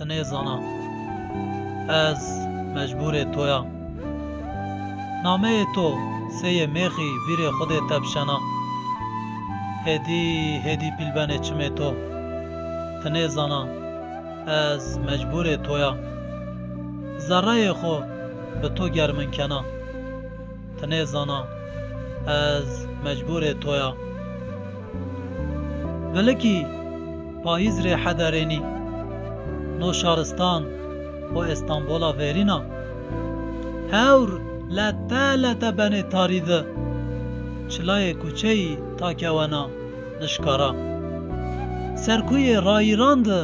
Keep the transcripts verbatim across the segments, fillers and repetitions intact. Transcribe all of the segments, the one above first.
Nêzana, ez mecbûrê to ya. Nameyê to seyê mêxî vîrê xwu de tepşena. Hêdî hêdî pîl benê çimê to. Ti nêzana, ez mecbûrê to ya. Zerreyê xwu bi to germin kena. Ti nêzana, ez mecbûrê to ya. Vilikî payîz rê hederênî, no şaristan û Estanbola verîna. Hewr lete lete benê tarî di, çilayê kuçeyî ta kewena nişka ra. Serkuyê rayîran di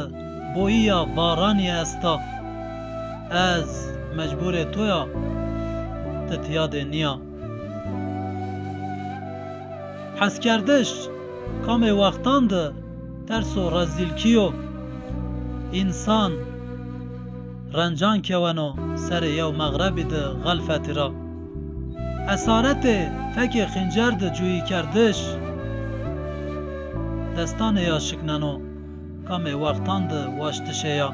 boyîya varanî esta. Ez mecbûrê to ya, ti tîya de nîya. Heskerdiş kamê wextan di ters û rezîlkî yo. Însan rencan keweno serê yew mexrebî di xelfetî ra. Esaretê fekê xîncer di cuyîkerdiş destanê ya şikneno, kamê wextan di waştişê ya.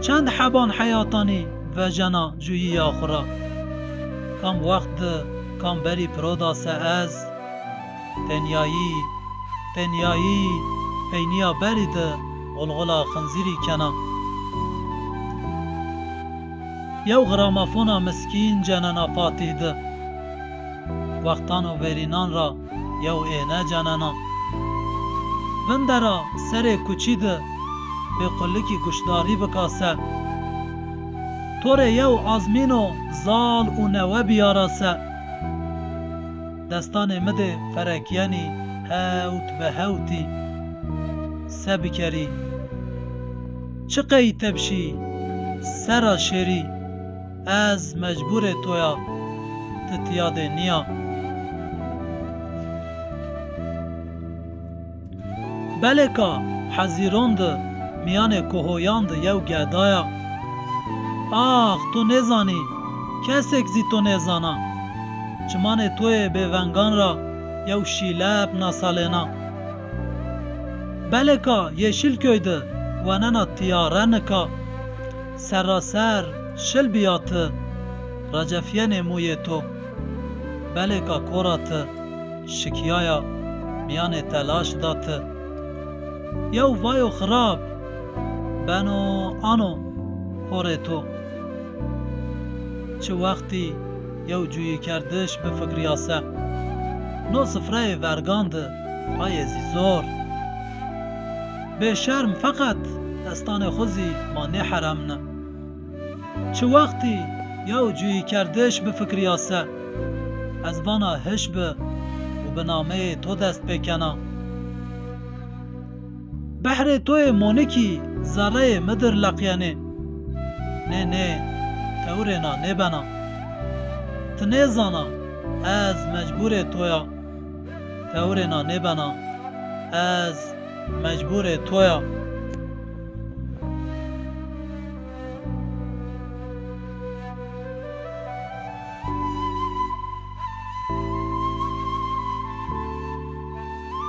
Çend heban heyatanî vejena cuyîya xwu ra. Kam wext di, kam berî piro da se ez. Tenyayî, tenyayî, peynîya berî di xulxula xinzîrî kena. Yew gramofona miskîn cenena Fatîh di. Wextano verînan ra yew êne cenena. Vindera serê kuçî di bê qulikî guşdarî bika se. To rê yew azmîno zal û newe bîyara se. Destanê mi de ferekyenî hewt be hewtî. Se bikerî? Çi qey tepşî, se ra şêrî? Ez mecbûrê to ya, ti tîya de nîya. Belêka hezîron di mîyanê kuhoyan di yew geda ya. Ax, to nêzanî, kesêk zî to nêzana. Çimanê to yê bêvengan ra yew şîlep nasalêna. Belêka Yeşilköy di wenena tîyare nika. Serraser şil bîya ti, recefyenê mûyê to. Belêka kora ti şikîyaya mîyanê telaş da ti. Yew vayo xirab beno ano horê to. Çi wextî yew cuyîkerdiş bifikrîya se. No sifreyê vergan di aye zî zor. Bêşerm feqet destanê xwu zî ma nêheremni. Çi wextî yew cuyîkerdiş bifikrîya se, ez vana hiş bi û bi nameyê to dest pêkena. Behrê to yê monikî zereyê mi dir leqyenê. Nê, nê, tewrêna nêbena. Ti nêzana, ez mecbûrê to ya. Tewrêna nêbena, ez mecbûrê to ya.